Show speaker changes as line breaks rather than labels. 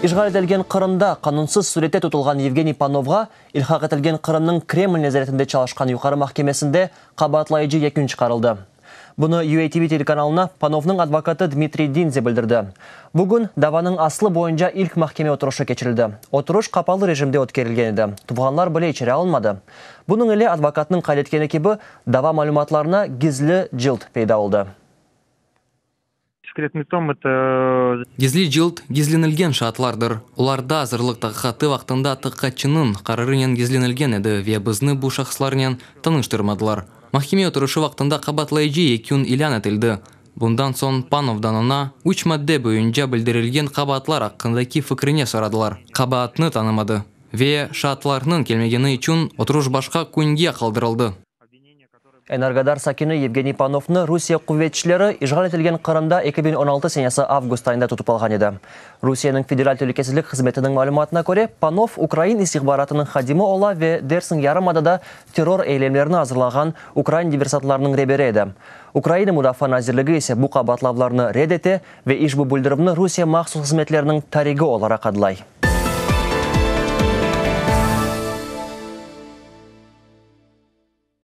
İşğal etilgen Qırımda qanunsız sürette tutulğan Yevgeniy Panovğa ilhaq etilgen Qırımnıñ Kreml nezaretinde çalışqan Yuqarı mahkemesinde qabaatlayıcı yekün çıqarıldı. Bunı UATV telekanalına Panovnıñ advokatı Dmitriy Dinze bildirdi. Bugün davanıñ aslı boyunca ilk mahkeme oturışı keçirildi. Oturış qapalı rejimde ötkerilgen edi, tuvğanlar bile içeri alınmadı. Bunıñ ile, advokatnıñ qayd etkeni kibi, dava malümatlarına gizli cılt peyda oldı.
Gizli cılt, gizlenilgen şaatlardır. Olarda azırlıq taqiqatı vaqtında taqiqatçınıñ qararınen gizlenilgen edi ve bizni bu şahıslarnen tanıştırmadılar. Mahkeme oturışı vaqtında qabaatlayıcı yekün ilân etildi. Bundan soñ Panovdan oña üç madde boyunca bildirilgen qabaatlar aqqındaki fikrine soradılar. Qabaatnı tanımadı. Ve şaatlarnıñ kelmegeni içün oturış başqa künge qaldırıldı.
Energodar sakini Yevgeniy Panovnı Rusiye quvetçileri işğal etilgen Qırımda 2016 senesi avgust ayında tutıp alğan edi. Rusiyeniñ Federal telükesizlik hızmetiniñ malümatına köre, Panov ukrain istihbaratınıñ hadimi ola ve dersiñ yarımadada terror eylemlerini azırlağan ukrain diversantlarınıñ reberi edi. Ukraina Mudafaa nazirligi ise bu qabaatlavlarnı red ete ve işbu bildirüvni Rusiye mahsus hızmetleriniñ tarigi olaraq adlay.